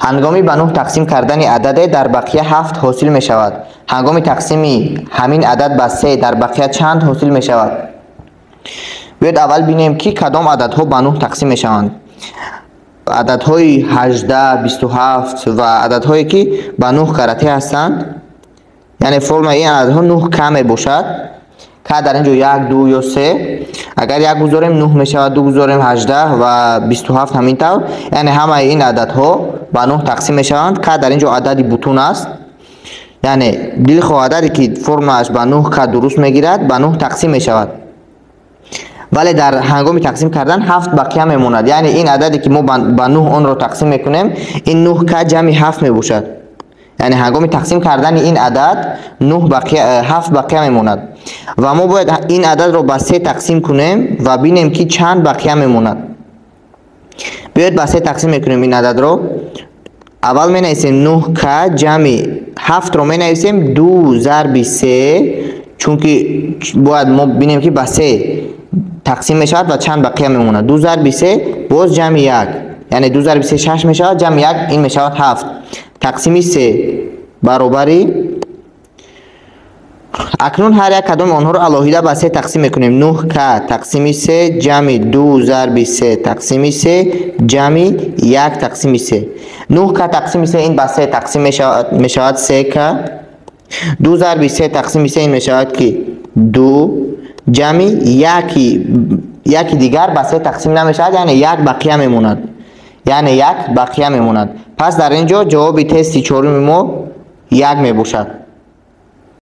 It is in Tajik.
Ҳангоми ба 9 тақсим кардани ададе дар бақия 7 ҳосил мешавад. Ҳангоми тақсими ҳамин адад ба 3 дар бақия чанд ҳосил мешавад? Биёед аввал бинем, ки кадом ададҳо ба 9 тақсим мешаванд. Ададҳои 18, 27 ва ададҳое, ки ба 9 каратӣ ҳастанд, яъне формаи ин ададҳо 9 к мебошад. К дар ин ҷо 1, 2 ё 3. Агар 1 гузорем, 9 мешавад, 2 гузорем, 18 ва 27 ҳамин тавр. Яъне ҳамаи ин ададҳо ба 9 тақсим мешаванд. К дар ин ҷо адади бутун аст. Яъне дилхоҳ ададе, ки формааш ба 9 к дуруст мегирад, ба 9 тақсим мешавад. Вале дар ҳангоми тақсим кардан 7 бақия мемонад. Яъне ин ададе, ки мо ба 9 онро тақсим мекунем, ин 9 к ҷамъи 7 мебошад. Яъне ҳангоми тақсим кардани ин адад 9 бақия, 7 бақия мемонад. Ва мо бояд ин ададро ба 3 тақсим кунем ва бинем, ки чанд бақия мемонад. Биёед, ба 3 тақсим мекунем ин ададро. Аввал менависем 9 к ҷамъи 7-ро менависем 2 зарби 3, чунки бояд мо бинем, ки ба 3 тақсим мешавад ва чанд бақия мемонад. 2 зарби 3, боз ҷамъи 1. Яъне 2 зарби 3 6 мешавад, ҷамъи 1 ин мешавад 7. Тақсими 3 баробари. Акнун ҳар як кадоми онҳоро алоҳида ба 3 тақсим мекунем. 9 к тақсими 3 ҷамъи 2 зарби 3 тақсими 3 ҷамъи 1 тақсими 3. 9 к тақсими 3 ин ба 3 тақсим мешавад, 3 к. 2 зарби 3 тақсими 3 ин мешавад, ки 2, ҷамъи яки дигар ба 3 тақсим намешавад, яъне 1 бақия мемонад. Яъне 1 бақия мемонад. Пас дар ин ҷо ҷавоби тести чоруми мо 1 мебошад.